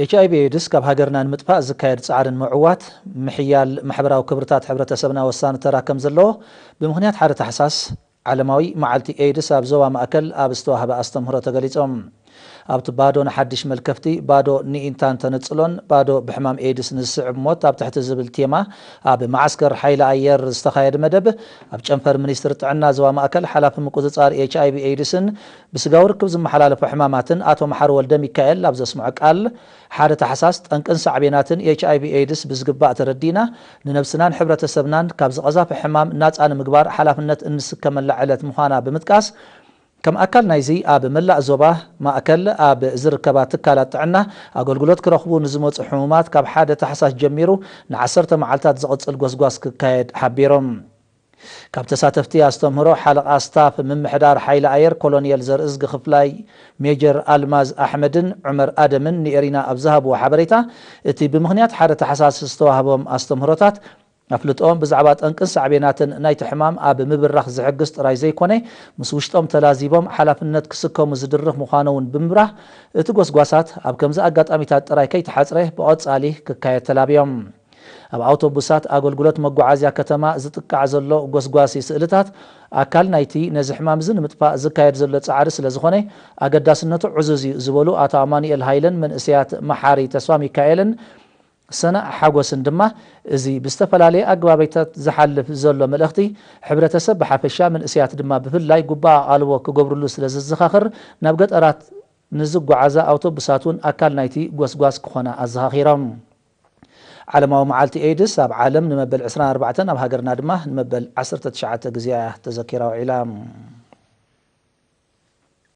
ኤች ኣይ ቪ ኤድስ ካብ ሃገርና ንምጥፋእ ዝካየድ ጻዕርን ምዕዋት ምሕያል ማሕበራዊ ክብርታት ሕብረተሰብና ወሳኒ ተራ ከም ዘለዎ ብምኽንያት ሓደ ታሕሳስ ዓለማዊ መዓልቲ ኤድስ ኣብ ዞባ ማእከል ኣብ ዝተዋህበ ኣስተምህሮ ተገሊጾም። ኣብቲ ባዶ ንሓድሽ መልከፍቲ፣ ባዶ ንኢንታን ተነጽሎን ባዶ ብሕማም ኤድስ ንዝስዕብ ሞት ኣብ ትሕቲ ዝብል ቴማ ኣብ መዓስከር ሓይሊ ኣየር ዝተኻየደ መደብ ኣብ ጨንፈር ሚኒስትሪ ጥዕና ዞባ ማእከል ሓላፊ ምቁጽጻር ኤች ኣይ ቪ ኤድስን ብስጋዊ ርክብ ዝመሓላለፉ ሕማማትን ኣቶ መሓሪ ወልደ ሚካኤል ኣብ ዘስምዖ ቃል ሓደ ታሕሳስ ጠንቅን ሳዕቤናትን ኤች ኣይ ቪ ኤድስ ብዝግባእ ተረዲእና ንነብስናን ሕብረተሰብናን ካብ ዝቐዛፊ ሕማም ናጻ ንምግባር ሓላፍነት እንስከመላ ዕለት ምዃና ብምጥቃስ ከም ኣካል ናይዚ ኣብ መላእ ዞባ ማእከል ኣብ ዝርከባ ትካላት ጥዕና ኣገልግሎት ክረኽቡ ንዝመጹ ሕሙማት ካብ ሓደ ታሕሳስ ጀሚሩ ንዓሰርተ መዓልታት ዝቕጽል ጎስጓስ ክካየድ ሓቢሮም። ካብ ተሳተፍቲ ኣስተምህሮ ሓለቓ ስታፍ ምምሕዳር ሓይሊ ኣየር ኮሎኔል ዘርእዝጊ ክፍላይ ሜጀር ኣልማዝ ኣሕመድን ዑመር ኣደምን ንኤሪና ኣብ ዝሃብዎ ሓበሬታ እቲ ብምኽንያት ሓደ ታሕሳስ ዝተዋህቦም ኣስተምህሮታት ኣፍልጦኦም ብዛዕባ ጠንቅን ሳዕቤናትን ናይቲ ሕማም ኣብ ምብራኽ ዝሕግዝ ጥራይ ዘይኮነ ምስ ውሽጦም ተላዚቦም ሓላፍነት ክስከሙ ዝድርኽ ምዃኑ እውን ብምብራህ እቲ ጎስጓሳት ኣብ ከምዚ ኣጋጣሚታት ጥራይ ከይተሓጽረ ብቐጻሊ ክካየድ ተላብዮም። ኣብ ኣውቶቡሳት ኣገልግሎት መጓዓዝያ ከተማ ዝጥቃዕ ዘሎ ጎስጓሲ ስእልታት ኣካል ናይቲ ነዚ ሕማም እዚ ንምጥፋእ ዝካየድ ዘሎ ጻዕሪ ስለ ዝኾነ ኣገዳስነቱ ዕዙዝ እዩ ዝበሉ ኣቶ ኣማኑኤል ሃይለን መንእሰያት መሓሪ ተስፋ ሚካኤልን ሰናእ ሓጎስን ድማ እዚ ብዝተፈላለየ ኣገባባይታት ዝሓልፍ ዘሎ መልእኽቲ ሕብረተሰብ ብሓፈሻ መንእሰያት ድማ ብፍላይ ጉባእ ኣቓልቦ ክገብርሉ ስለ ዘዘኻኽር ናብ ገጠራት ንዝጓዓዛ ኣውቶቡሳት እውን ኣካል ናይቲ ጎስጓስ ክኾና ኣዘኻኺሮም። ዓለማዊ መዓልቲ ኤድስ ኣብ ዓለም ንመበል ዕስራን ኣርባዕተን ኣብ ሃገርና ድማ ንመበል ዓሰርተ ትሽዓተ ግዜ እያ ተዘኪራ ውዒላ።